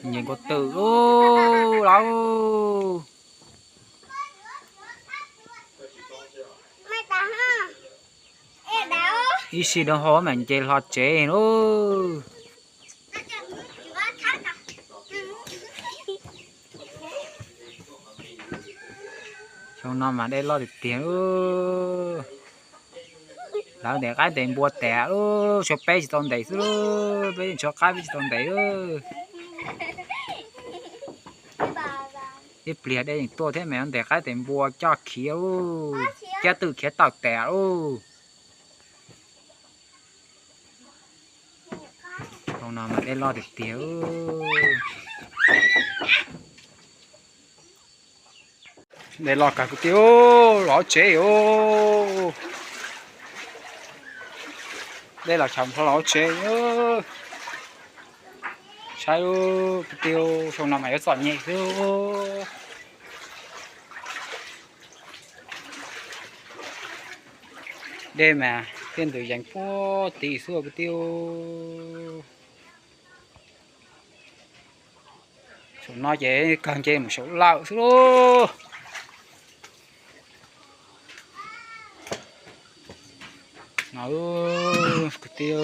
Nyias nkaus twm lauj, lauj. Ib sij deev hau mam nce hlo tsev lauj. Xyoo no mas dej loj tiag tiag lauj. Lawv ntes qaib ntes npua tas lauj, tshuav peb tsis tau ntes xwb lauj, peb yeej tshuav qaib peb tsis tau ntes lauj. Ib pliag dej yeej tuaj thiab mas ntes qaib ntes npua coj khiav lauj, cab twm khiav tawm tas lauj. Xyoo no mas dej loj tiag tiag. Dej loj kawg kwv tij, los hauv tsev os. Dej los tsham hlo los hauv tsev. Saib kwv tij, xyoo no mas yuav txom nyem xwb. Dej mas thiaj ntws yees puag tim xwb kwv tij. Saum no ces kawg nce mus saum lawm xwb lauj. No kwv tij,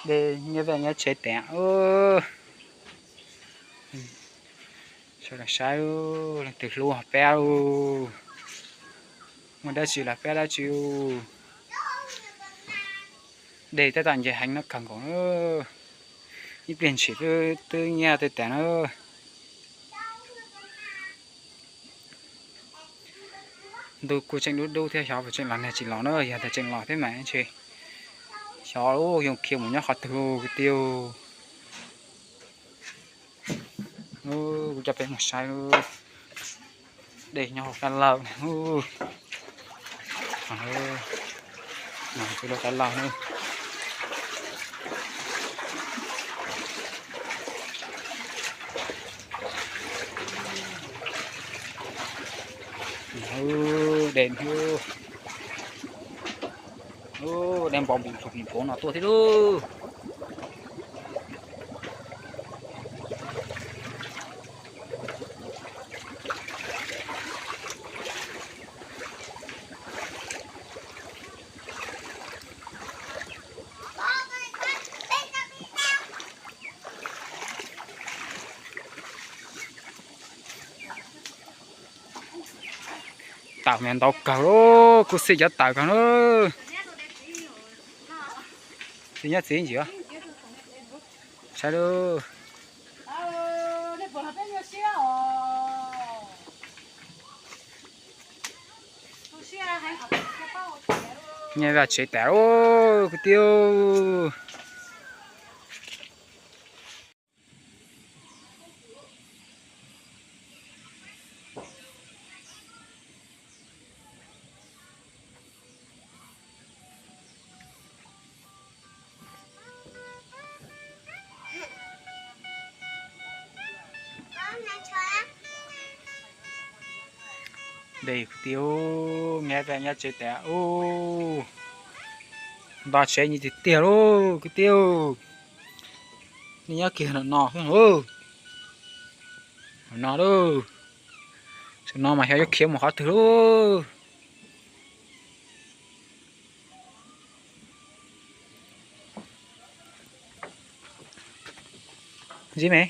dej nyob vaj nyob tsev tas. Sawv daws saib, leej twg hlub pab lauj, muaj dab tsi los pab dab tsi. Dej tab tom nce heev no kawg nkaus na, ib pliag ntshis twb nyiaj tej tas na. Ntuj kuj tseem dub dub thiab, xyov puas tseem los nag tsis los na, yog tias tseem los thiab mas ntshe xyov yoo khiav mus nyob qhov twg kwv tij. Kuv coj peb mus saib dej nyob hauv qab lawj. Peb lub qab lawj na. Dej, dej npau npis npau npis no tuaj thiab lauj. Tawm mas ntau kawg lauj, kuj xij cov tawm kawg na. Txiv nyob txiv ntsia. Saib lauj. Nyiaj vaj tsev tas lauj kwv tij. Dej kwv tij, nyiaj vaj nyiaj tsev tas ub. Nto tsev nyiaj tiag tiag lauj kwv tij. Nej nyob kiag no no xwb. No lauj. Saum no mas xyov yuav khiav mus qhov twg lauj. Zib me.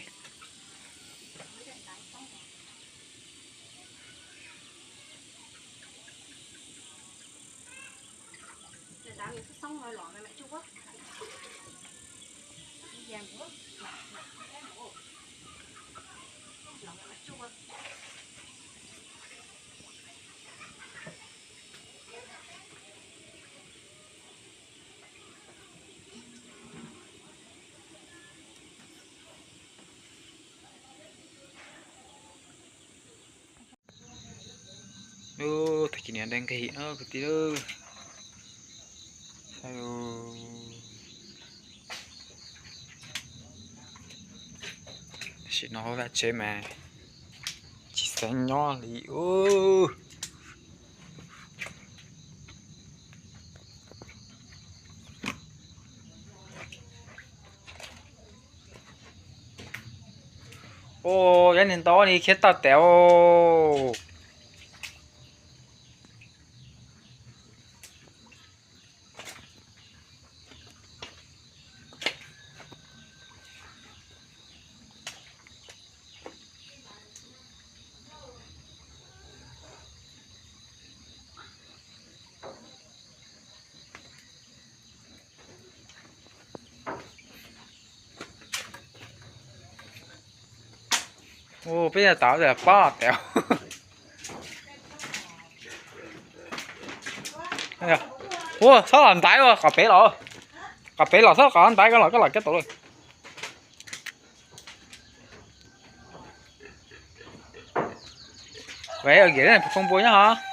Ub, tag kis niam dai nqig no kwv tij. Tam sim no hauv vaj tsev mas tsis xav nyob li ub. Ua, yog niag ntau ni khiav tau tas. Ua, peb tas tas pob tas. Ua, txhob los ntaiv ua, kom pem los, kom pem los, txhob kom ntaiv, koj los, koj los koj tau lawm. Ve, koj npua nyob hov.